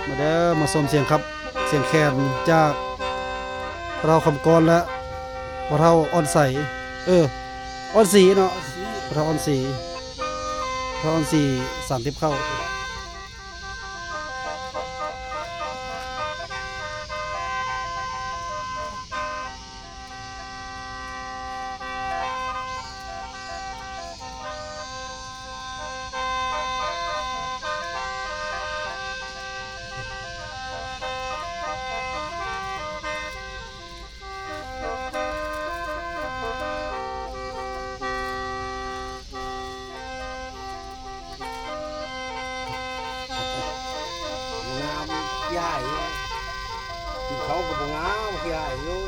ມາເດີ ມາຊົມສຽງຂັບ ສຽງແຄນຈາກພໍ່ເຖົ້າຄຳກອນ ແລະ ພໍ່ເຖົ້າອ່ອນໄຊ ເອີ ອ່ອນສີເນາະ ພໍ່ເຖົ້າອ່ອນສີ ພໍ່ເຖົ້າອ່ອນສີ ສານຕິບເຂົ້າ. ງາມຂີ້ຮ້າຍຢູ່ ກິນເຂົ້າກໍບໍ່ງາມ ຂີ້ຮ້າຍຢູ່.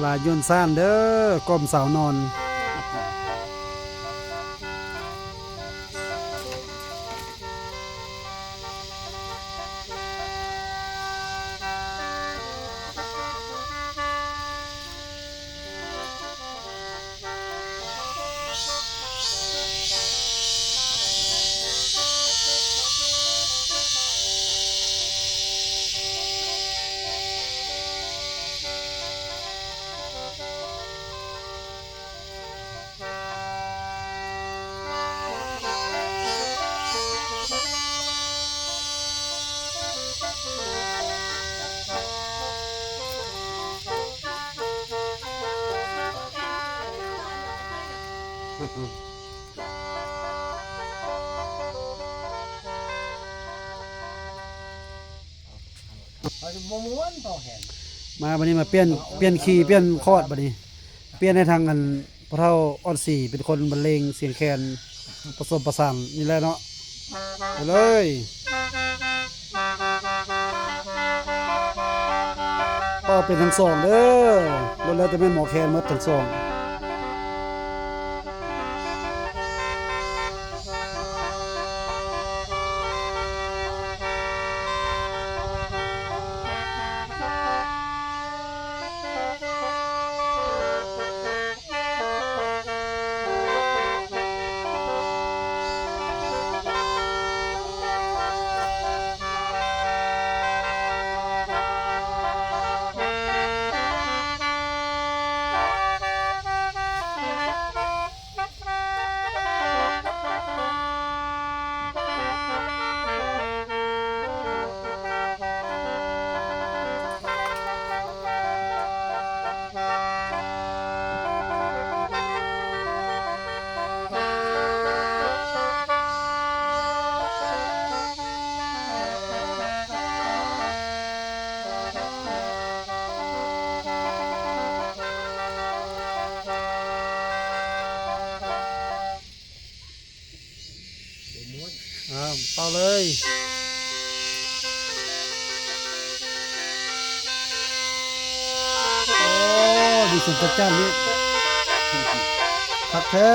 ລາຍຍົນຊ້າງເດີ ກ່ອມສາວນອນ. ບໍ່ມ່ວນ ພໍແຮງ ມາບັດນີ້ມາປ່ຽນ ປ່ຽນຄີ່ ປ່ຽນຄອດບັດນີ້ ປ່ຽນໃຫ້ທາງອັນ ພໍ່ເຖົ້າອ່ອນສີເປັນຄົນບັນເລງສຽງແຄນ ປະສົມປະສານນີ້ແຫຼະເນາະ ໄປເລີຍ ເປົ່າເປັນທັງສອງເດີ ລ້ວນແລ້ວແຕ່ແມ່ນໝໍແຄນໝົດທັງສອງ. ອ້າວ ເປົ່າເລີຍ ໂອ້ ມີສຽງຈັດຈ້ານນີ້ ຄັກແທ້.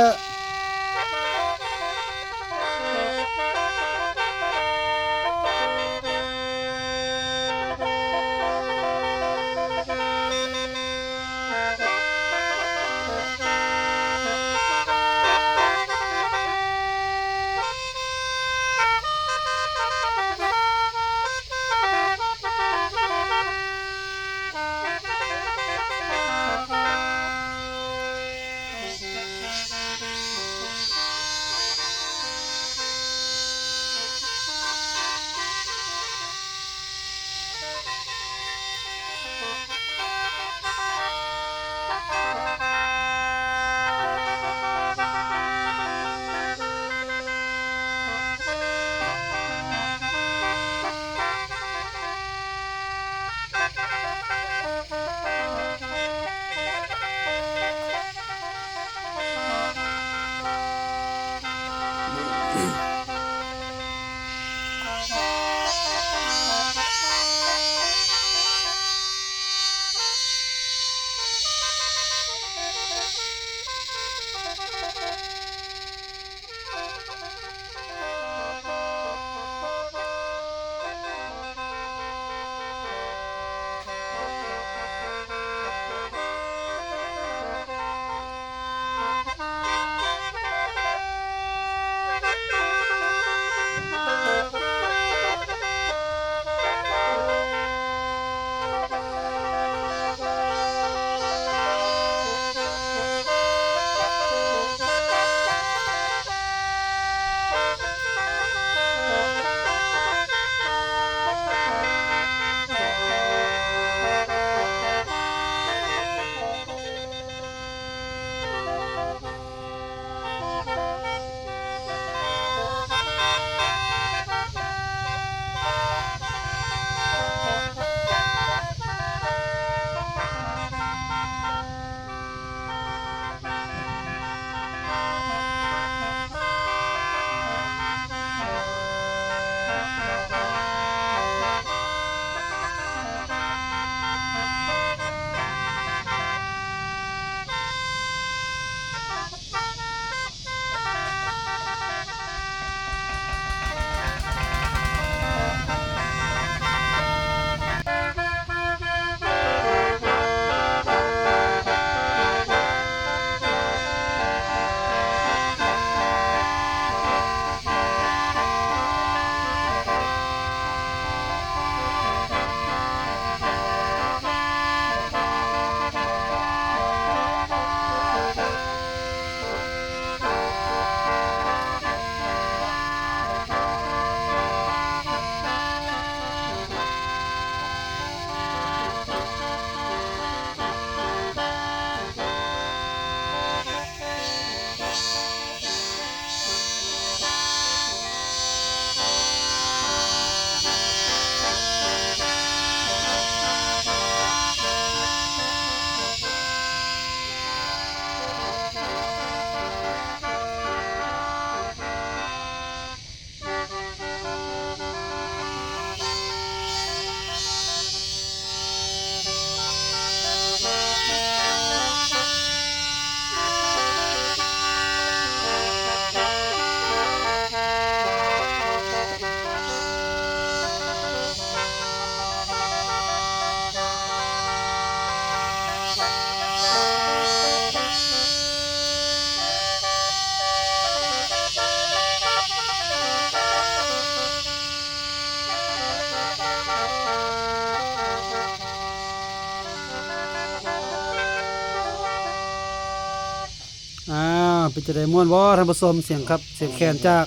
ເປັນຈັ່ງໃດ ມ່ວນບໍ່ທ່ານຜູ້ຊົມ? ສຽງຂັບສຽງແຄນຈາກ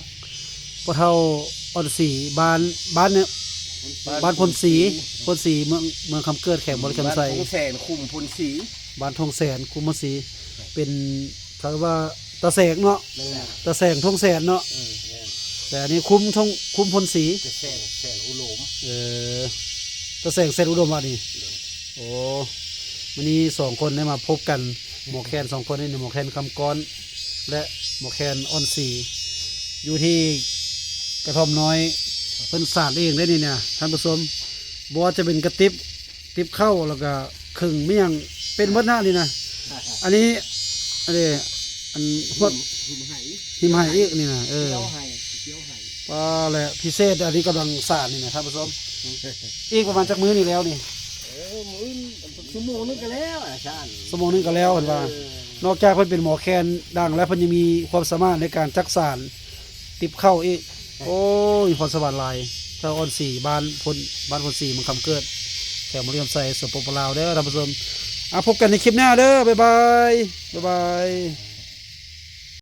ພໍ່ເຖົ້າອ່ອນສີ ບ້ານ ບ້ານເນຍ ບ້ານພົນສີ ພົນສີ ເມືອງ ເມືອງຄຳເກີດ ແຂວງບໍລິຄຳໄຊ ບ້ານທົ່ງແສນ ຄຸ້ມພົນສີ ບ້ານທົ່ງແສນ ຄຸ້ມພົນສີ ເປັນ ເຂົາເອີ້ນວ່າຕາແສງເນາະ ແມ່ນ ຕາແສງທົ່ງແສນເນາະ ເອີ ແມ່ນ ແຕ່ອັນນີ້ຄຸ້ມທົ່ງ ຄຸ້ມພົນສີ ຕາແສງແສນອຸດົມ ເອີ ຕາແສງແສນອຸດົມວ່ານີ້ ໂອ້ ມື້ນີ້ສອງຄົນໄດ້ມາພົບກັນ ໝໍແຄນສອງຄົນນີ້ ໝໍແຄນຄຳກ້ອນ ແລະ ໝໍແຄນອ່ອນສີ ຢູ່ທີ່ກະທ່ອມນ້ອຍ ເພິ່ນສານເອງເດ້ນີ້ນະທ່ານຜູ້ຊົມ ບໍ່ວ່າຈະເປັນກະຕິບ ຕິບເຂົ້າ ແລ້ວກະເຄິ່ງມາຫຍັງ ເປັນເບິດນະນີ້ນະ ອັນນີ້ ອັນນີ້ ອັນຮວດ ຫິມໄຫ ຫິມໄຫອີກນີ້ນະ ເອີ ກ່ຽວໄຫ ກ່ຽວໄຫ ປາ ແລະ ພິເສດ ອັນນີ້ກຳລັງສານນີ້ນະທ່ານຜູ້ຊົມ ອີກປະມານຈັກມື້ນີ້ແລ້ວນີ້? ເອີ ມື້ອື່ນ ຊົ່ວໂມງໜຶ່ງກໍແລ້ວ ອາຈານ ຊົ່ວໂມງໜຶ່ງກໍແລ້ວ ເພິ່ນວ່າ ເອີ ນອກຈາກເພິ່ນເປັນໝໍແຄນດັງແລ້ວ ເພິ່ນຍັງມີຄວາມສາມາດໃນການຈັກສານ ຕິບເຂົ້າອີກ ໂອ້ ມີພອນສະຫວັນຫຼາຍ ເຖົ້າອ່ອນສີ ບ້ານພົນ ບ້ານພົນສີ ເມືອງຄຳເກີດ ແຂວງບໍລິຄຳໄຊ ສປປ ລາວເດີທ່ານຜູ້ຊົມ ອ່າ ພົບກັນໃນຄລິບໜ້າເດີ ບາຍບາຍ ບາຍບາຍ.